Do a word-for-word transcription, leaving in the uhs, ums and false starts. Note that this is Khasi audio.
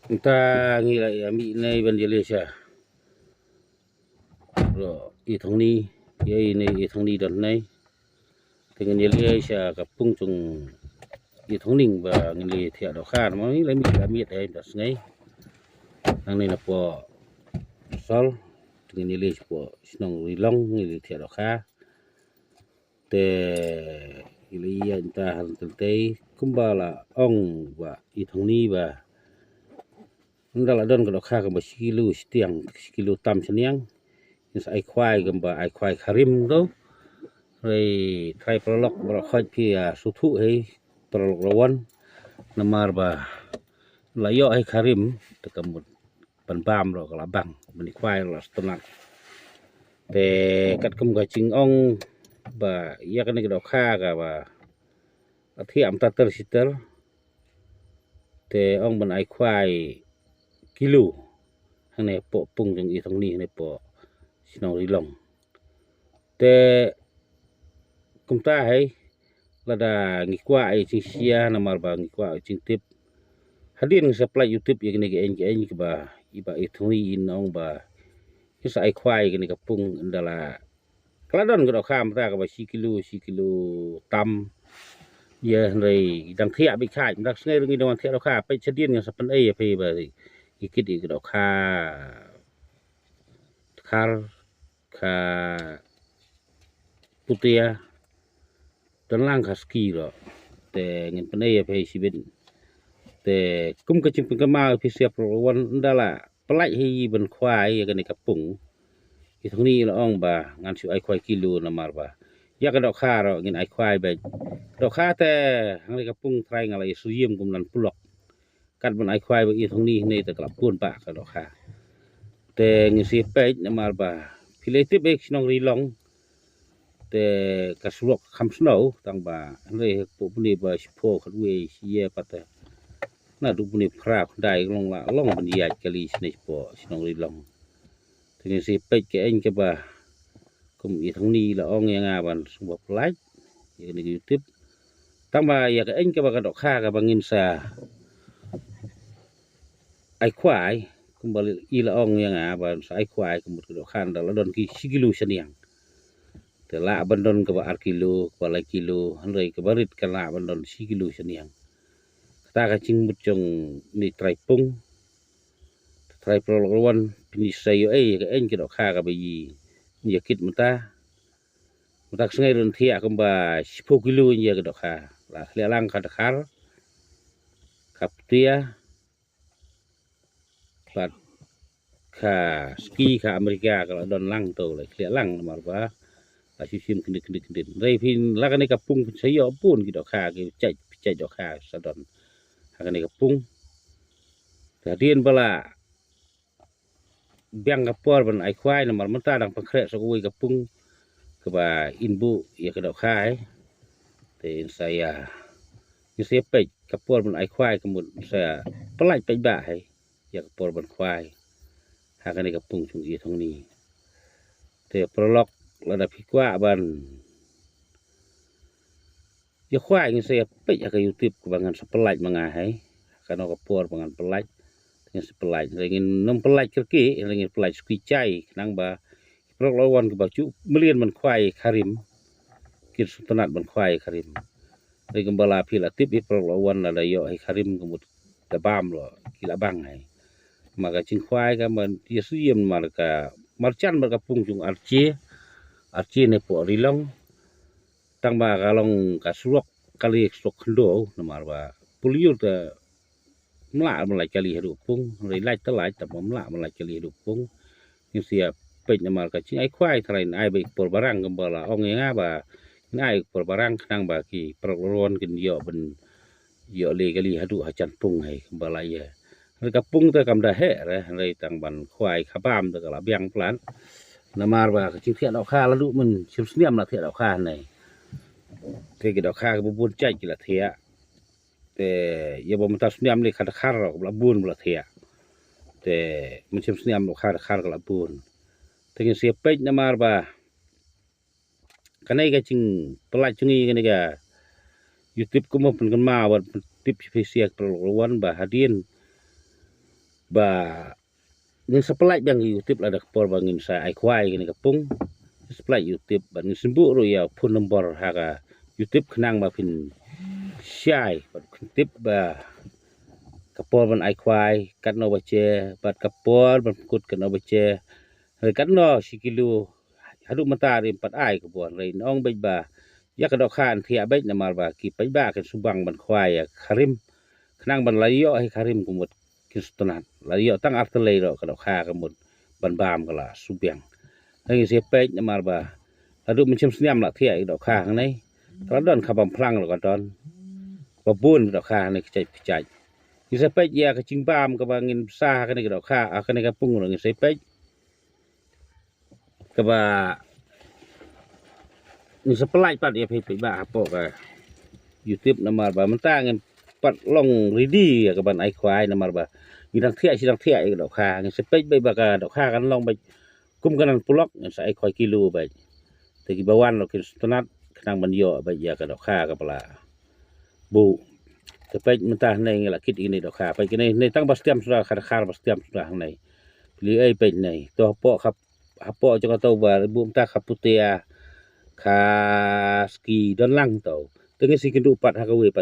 Mynta ngi la ïa mih nai ban ïaleh sha ro i thong ni, ïa i ne i thong ni don nai. Te ngin ïaleh sha ka pung jong i thong ning ba ngin leh thiah dohkha. Namar ngi la mih la miet ai da sngai. Nang ni na po sol te ngin ïaleh sha po shnong Rilong ngin leh thiah dohkha. Te i la ïa nta han tei kumba la ong ba i thong ni ba nda la don ka dohkha kaba shi kilo shitiang, shi kilo tam shaniang. Ngin sa ai khwai kaba ai khwai kharim to. Rei trai paralok ba la khwai phi a suthu hei paralok rawan. Namar ba la ïoh hei kharim te ka mut ban bam ro ka la bang ban i khwai ro la stunat. Te katkum ka jingong ba ïa kane ka dohkha kaba la thiah mynta ter shi ter. Te ong ban ai khwai kilo hangne po pung jong i thong ni hangne po shnong Rilong. Te kumta hei lada ngi kwah ai jingshia namar ba ngi kwah ai jingtip. Hadien ngi sa pynlait YouTube ïa kane ka eng ka eng kaba i ba i thong ni in ong ba ngi sa ai khwai kane ka pung nda la ka la don ka dohkha mynta kaba shi kilo shi kilo tam. Ïa hynrei dang thiah beit kha mynta sngai ngi dang thiah dohkha peit shadien ngi sa pynei ïa phi ba i kit i ka dohkha khar ka putia. Don lang ka ski ro te ngin pynei ïa phi shibit. Te kum ka jingpynkynmaw phi siap ro wan nda la pynlait hi ban khwai ïa kane ka pung. I thong ni la ong ba ngan shu ai khwai kilo namar ba ïa ka dohkha ro ngin ai khwai beit. Dohkha te hangne ka pung trai nga la ïa shu ïem kum nan pulok. Kat ban ai khwai ba i thong ni hangne te ka la pun ba ka dohkha. Te ngin sa peit namar ba phi leh tip ek shnong Rilong. Te ka surok kham snow tang ba hynrei po puni ba shiphew khatwei shi ïa pat te. Na du puni phra khyndai long la long ban ïaid kali shane po shnong Rilong. Te ngin sa peit ka eng kaba kum i thong ni la ong ïa nga ban sngewbha pynlait ïa kane ka YouTube. Tang ba ïa ka eng kaba ka dohkha kaba ngin sa ai khwai kumba i la ong ïa nga ban sa ai khwai ka mut ka dohkha nda la don ki shi kilo shaniang. Te lah ban don kaba ar kilo kaba lai kilo hynrei kaba rit ka lah ban don shi kilo shaniang. Kata ka jingmut jong ni trai pung. Trai paralok rawan pynisa ïoh ei ka eng ka dohkha kaba i ïa kit mynta. Mynta ka sngai ron thiah kumba shiphew kilo ïa ka dohkha. La khlieh lang ka dkhar ka ptia bad ka ski ka Amerika ka la don lang to la khlieh lang namar ba la shu shim kyndit kyndit kyndit. Hynrei phin la kane ka pung phin sa ïoh bun ki dohkha ki chait chait dohkha sa don ha kane ka pung. Te hadien ba la biang ka por ban ai khwai namar mynta dang pynkhreh sa kawei ka pung kaba in buh ïa ka dohkha. Te in sa ïa in sa ïa peit ka por ban ai khwai ka mut sa pynlait peit ba hei ïa ka por ban khwai ha kane ka pung jong i thong ni. Te paralok lada phi kwah ban ïa khwai ngin sa ïa peit ha ka YouTube kaba ngan sa pynlait ma nga hei. Kano ka por ba ngan pynlait ngin sa pynlait. Hynrei ngin nym pynlait kyrkieh hynrei ngin pynlait sukhi chai khnang ba ki paralok la wan kiba ju mlien ban khwai kharim. Kin sngewtynnat ban khwai kharim. Hynrei kumba la phi la tip i paralok la wan lada ïoh hi kharim ka mut da bam lo ki la bang hei. Ma ka jingkhwai ka man ïa siem mar ka marjan mar ka pung jong archie archie ne po Rilong. Tang ba ka long ka surok kali surok khyndew namar ba puliur te mlah mlah kali haduh pung hynrei lait te lait tang ba mlah mlah kali haduh pung. Ngin sa ïa peit namar ka jingai khwai tharai ngin ai ba i por barang kumba la ong ïa nga ba ngin ai por barang khnang ba ki paralok la wan kin ïoh ban ïoh leh kali haduh ha jan pung hei kumba la ïa. Hynrei ka pung te kam da heh re hynrei tang ban khwai khabam te ka la biang plat. Namar ba ka jingthiah dohkha la duh men shim sniam la thiah dohkha nei. Te ki dohkha kiba bun jait ki la thiah. Te ïa ba mynta sniam leh ka dkhar ka la bun ba la thiah. Te men shim sniam dohkha dkhar ka la bun. Te ngin sa ïa peit namar ba kane ka jingpynlait jong ngi kane ka YouTube kumba pynkynmaw bad pyntip sha phi sha ki paralok la wan ba hadien ba ngin sa pynlait biang ïa u tip lada ka por ba ngin sa ai khwai kane ka pung. Ngin sa pynlait ïa u tip bad ngin sa buh ruh ïa u phone number ha ka ïa u tip khnang ba phin shai bad phin tip ba ka por ban ai khwai katno baje bad ka por ban pynkut katno baje. Hynrei katno shi kilo haduh mynta ruh ym pat ai ka bor, hynrei ngi ong beit ba ïa ka dohkha yn thiah beit namar ba ki paidbah kin shu bang ban khwai ïa ka rim khnang ban la ïoh hi ka rim ka mut kin sngewtynnat, la ïoh tang artylli ruh ka dohkha ka mut ban bam ka la shu biang. Hynrei ngin sa peit namar ba haduh mynshem snem la thiah ïa ka dohkha hangne, ka la don ka bam phlang ruh ka don, ba bun ka dohkha hangne ka jait ka jait. Ngin sa peit ïa ka jingbam kaba ngin bsa ha kane ka dohkha, ha kane ka pung ruh ngin sa peit. Kaba ngin sa pynlait pat ïa phi paidbah hapoh ka ïa u tip namar ba mynta ngin pat long ready ïa ka ban ai khwai namar ba ngi dang thiah shi dang thiah ïa ka dohkha. Ngin sa peit beit ba ka dohkha kan long beit kum ka nan pulok, ngin sa ai khwai kilo beit. Te kiba wan ruh kin sngewtynnat khnang ban ïoh beit ïa ka dohkha kaba la buh. Te peit mynta hangne ngi la kit ïa kine dohkha, peit kine hangne tang ba stem suda, khar khar ba stem suda hangne. Phi ïohi peit hangne, to hapoh ka, hapoh jong kato ba buh mynta ka putia, ka ski don lang to. Te ngin sa ïakynduh pat ha kawei pat